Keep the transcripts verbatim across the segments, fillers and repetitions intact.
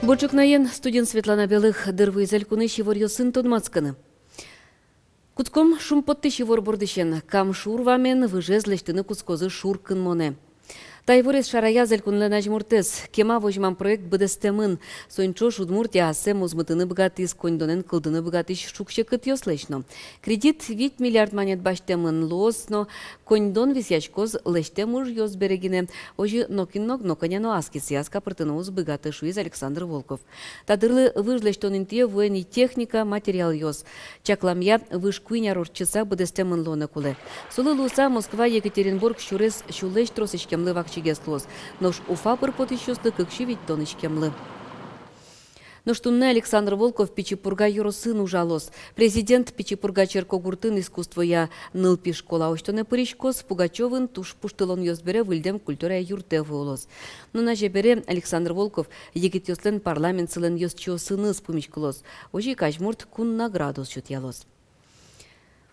Бур ӵукнаен! Студиын Светлана Белых. Дыр вуиз элькунысь иворъёсын тодматскыны. Кутском шумпоттӥсь ивор бордысен. Кам шур вамен выжез лэсьтыны кутскозы шур кынмонэ. Та иворез шараяз элькунлэн азьмуртэз. Кема возьмам проект быдэстэмын. Соин ӵош Удмуртия ассэ мозмытыны быгатӥз коньдонэн кылдыны быгатӥсь шуг-секытлэсь но. Кредит вить миллиард манет басьтэмын луоз но, коньдон висъяськоз лэсьтэм ужъёс бере гинэ. Озьы нокин но, нокинэ но ас кисыяз капыртыны уз быгаты, шуиз Александр Волков. Та дырлы выж лэсьтон интые вуэ ни техника, материалъёс. Чакламъя, выж куинь ар ортчыса быдэстэмын луыны кулэ. Солы луыса Москва — Екатеринбург сюрес сюлэсь трос иськемлы вакчигес луоз. Нош Уфа пыр потӥсьёслы кык сю витьтон иськемлы. Нош туннэ Александр Волков Пичи Пурга ёросын ужалоз. Президент Пичи Пурга черкогуртын искусствоя нылпи школа усьтонэ пыриськоз, Пугачёвын туж пуштылонъёс бере выльдэм культурая юртэ вуылоз. Нуназе бере Александр Волков егитъёслэн парламентсылэн ёзчиосыныз пумиськылоз. Озьы ик азьмурт кун наградос сётъялоз.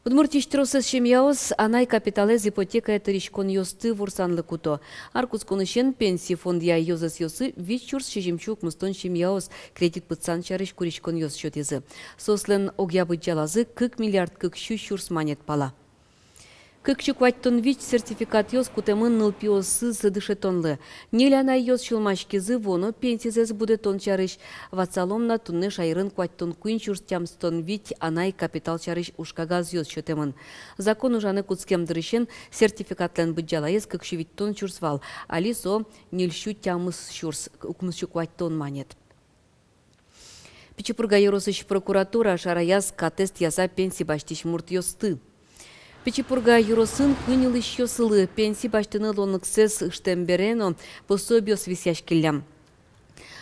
Удмуртиысь тросэз семьяос анай капиталэз ипотекая тыриськонъёсты ворсанлы куто. Ар кутсконысен Пенси фондъя ёзэсъёсы вить сюрс сизьымсю укмыстон семьяос кредит пытсан сярысь куриськонъёс сётӥзы. Соослэн огъя быдӟалазы кык миллиард кык сю сюрс манет пала. Кык сю куатьтон вить сертификатъёс кутэмын нылпиосыз дышетонлы. Ньыль анайёс сюлмаськизы вуоно пенсизэс будэтон сярысь. Ватсалом на, туннэ шаерын куатьтон куинь сюрс тямыстон вить анай капитал сярысь ужкагазъёс сётэмын. Закон ужаны кутскем дырысен сертификатлэн быдӟалаез кык сю витьтон сюрс вал, али со ньыль сю тямыс сюрс укмыс сю куатьтон манет. Пичи Пурга ёросысь прокуратура шараяз катэз тӥяса пенси басьтӥсь муртъёсты. Пичи Пурга ёросын куинь улӥсьёслы пенси басьтыны луонлыксэс ыштэм бере но пособиос висъяськиллям.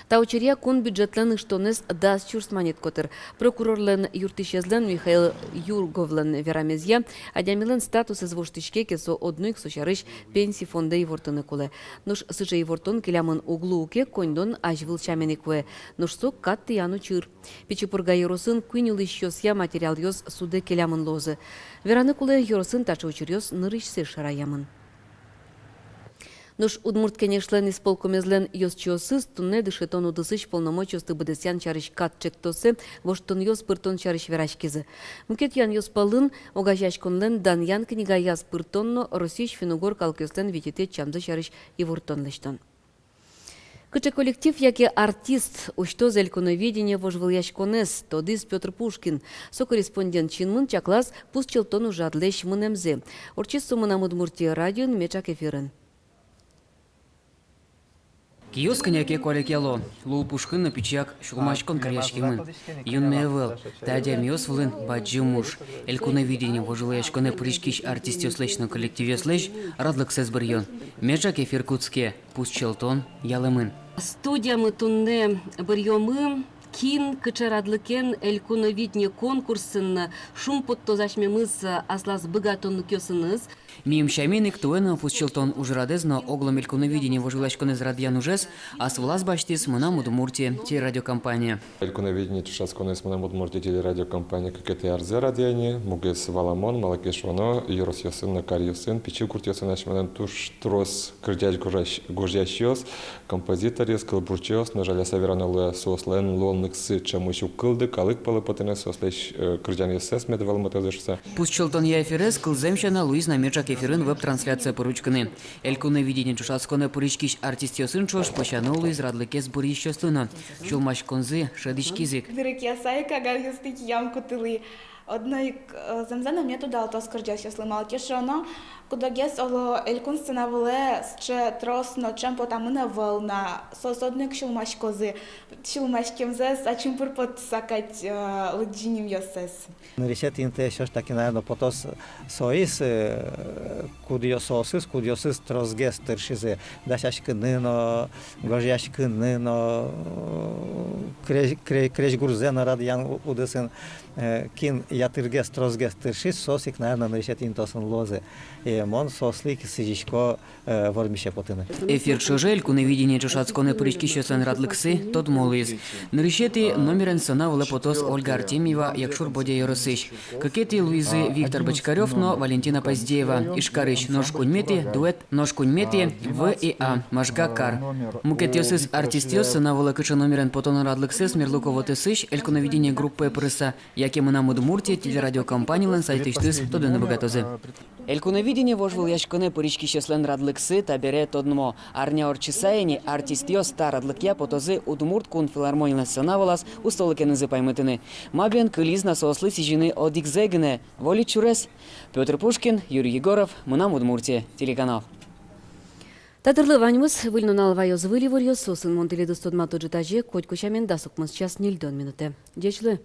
Та учыръя кун бюджетлэн ыштонэз дас сюрс манет котыр. Прокурорлэн юрттӥсезлэн Михаил Юрговлэн верамезъя, адямилэн статусэз воштӥське ке, со одно ик со сярысь пенси фондэ ивортыны кулэ. Нош сыӵе ивортон келямын уг луы ке, коньдон азьвыл сямен ик вуэ. Нош со кат тӥян учыр. Пичи Пурга ёросын куинь улӥсьёсъя материалъёс судэ келямын луозы. Вераны кулэ, ёросын таӵе учыръёс нырысьсэ шараямын. Нош Удмурт Кенешлэн исполкомезлэн ёзчиосыз туннэ дышетон удысысь полномочиосты быдэсъян сярысь кат ӵектосэ воштонъёс пыртон сярысь вераськизы. Мукет юанъёс пӧлын огазеяськонлэн данъян книгаяз пыртон но Россиысь финн-угор калыкъёслэн витетӥ ӧтчамзы сярысь ивортон лэсьтон. Кыӵе коллектив яке артист усьтоз «Элькуновидение» вожвылъяськонэз, тодӥз Пётр Пушкин. Со корреспондент синмын чаклаз пусчылтон ужрадлэсь мынэмзэ. Ортчиз со «Мынам Удмуртие» радиоын меӵак эфирын. Киос кӧня ке куалекъяло, лул пушкын но пичияк сюлмаськон каръяськемын. Юнме ӧвӧл, та адямиос вылын бадӟым уж. «Элькуновидение» вожвылъяськонэ пыриськись артистъёслэсь но коллективъёслэсь радлыксэс быръён. Меӵак эфир кутске, пусчылтон ялэмын. Студиямы туннэ быръёмы, кин кыӵе радлыкен «Элькуновидение» конкурсын шумпоттоз асьмемыз аслаз быгатонлыкъёсыныз. Миым сямен ик, туэ но пусчылтон ужрадэз но оглом «Элькуновидение» вожвылъяськонэз радъян ужез ас вылаз басьтӥз «Мынам Удмуртие» телерадиокомпания. «Элькуновидение» ӵошатсконэз «Мынам Удмуртие» телерадиокомпания кыкетӥ арзэ радъя ини. Мугез валамон, малы ке шуоно, ёросъёсын но каръёсын, пичи гуртъёсын асьмелэн туж трос кырӟась-гожась-, гожъясьёс, композиторъёс, кылбурчиос, но жаляса верано луэ, соослэн луонлыксы ӵемысь уг кылды, калык пӧлы потыны соослэсь, э, кырӟанъёссэс мед вӧлмытозы шуыса. Пусчылтонъя эфирез кылзэм сяна луиз на меӵак эфирын веб-трансляция пыр учкыны. «Элькуновидение» ӵошатсконэ пыриськись артистъёсын ӵош пӧсяно луиз радлыкез быръисьёслы но. Сюлмаськонзы шӧдӥськиз ик. Дырекъяса ик кагазъёсты киям кутылӥ. Одно ик, э, зэмзэ но мед удалтоз кырӟасьёслы, малы ке шуоно, кудогез оло элькун сцена вылэ сыӵе трос но ӵем потамын ӧвӧл на, соос одно ик сюлмаськозы, сюлмаськемзэс ачим пыр поттыса кадь, э, лыдӟи нимъёссэс. Нырысетӥ интые всё ж таки, наверно, потоз соос, э, кудъёсыз, кудъёсыз тросгес тыршизы дасяськыны но, гожъяськыны но, э, крезь-, кре-, крезьгурзэ но радъян у-, удысын, э, кин Ятыргес, тросгес тыршись, соос ик, наверно, нырысетӥ интыосын луозы. И мон соослы ик сӥзисько, э, вормисе потыны. Эфир ӵоже «Элькуновидение» ӵошатсконэ пыриськисьёслэн радлыксы тодмо луиз. Нырысетӥ номерен сцена вылэ потоз Ольга Артемьева, Якшур-Бӧдья ёросысь. Кыкетӥ луизы Виктор Бочкарёв но Валентина Поздеева, Ижкарысь, нош куиньметӥ дуэт, нош куиньметӥ В и А, Можга кар. Мукетъёсыз артистъёс сцена вылэ кыӵе номерен потоно радлыксэс мерлыко вотэсысь «Элькуновидение» группае пырыса яке «Мынам Удмуртие» телерадиокомпанилэн сайтысьтыз тодыны быгатозы. «Элькуновидение» вожвылъяськонэ пыриськисьёслэн радлыксы табере тодмо. Арня ортчыса ини артистъёс та радлыкъя потозы Удмурт кун филармонилэн сцена вылаз устолыкенызы паймытыны. Ма бен, кылиз на соослы сӥзьыны одӥгзэ гинэ, вольыт сюрес. Пётр Пушкин, Юрий Егоров, «Мынам Удмуртие» телеканал. Та дырлы ваньмыз. Выль нунал ваёз выль иворъёс, соосын мон тӥледыз тодмато ӝытазе, котьку сямен, дас укмыс час ньыльдон минутэ. Ӟеч луэ.